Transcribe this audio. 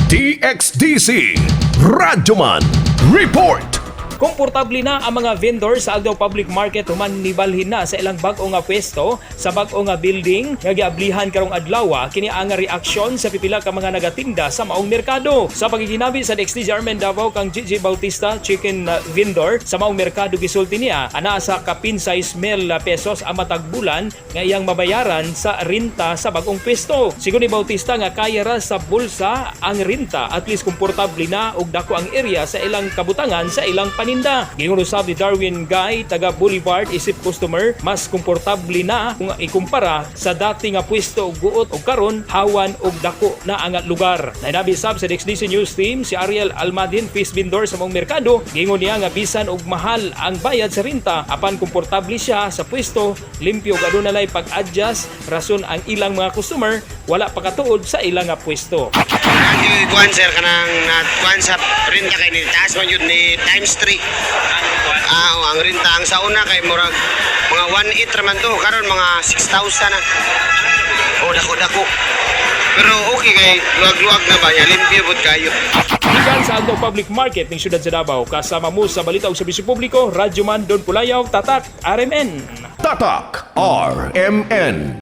DXDC Radyoman Report. Komportable na ang mga vendor sa Agdao Public Market human nibalhin na sa ilang bag-o nga pwesto sa bag-o nga building nga giablihan karong adlaw. Kini ang reaksyon sa pipila ka mga nagatinda sa maong merkado. Sa pagiginabi sa DXD Armen Davao kang Gigi Bautista, chicken vendor sa maong merkado, gisulti niya ana sa kapin 6 mil pesos ang matag bulan nga iyang mabayaran sa renta sa bag-ong pwesto. Sigon ni Bautista nga kaya ra sa bulsa ang renta, at least komportable na ug dako ang area sa ilang kabutangan sa ilang paninda. Giingon usab ni Darwin Guy, taga Boulevard, isip customer, mas komportable na kung ikumpara sa dati nga pwesto ug guot ug karon hawan ug dako na ang lugar. Nainabi sab sa DXDC News Team si Ariel Almadin, fish vendor sa maong merkado. Giingon niya nga bisan og mahal ang bayad sa renta, apan komportable siya sa pwesto, limpyo ug aduna lay pag-adjust rason ang ilang mga customer wala pa katuod sa ilang nga pwesto. Ang yung kuan, sir, kanang na kuan sa renta kay ni taas man yun ni times 3. Ah, oh, ang renta ang sa una kay murag mga 1.8 ra man to, karon mga 6,000 na. Oh, dako dako. Pero okay kay luwag-luwag na ba niya, limpyo pud kayo. Gikan sa Agdao Public Market ning siyudad sa Davao, kasama mo sa balita ug serbisyo publiko, Radyoman Don Pulayaw, Tatak RMN. Tatak RMN.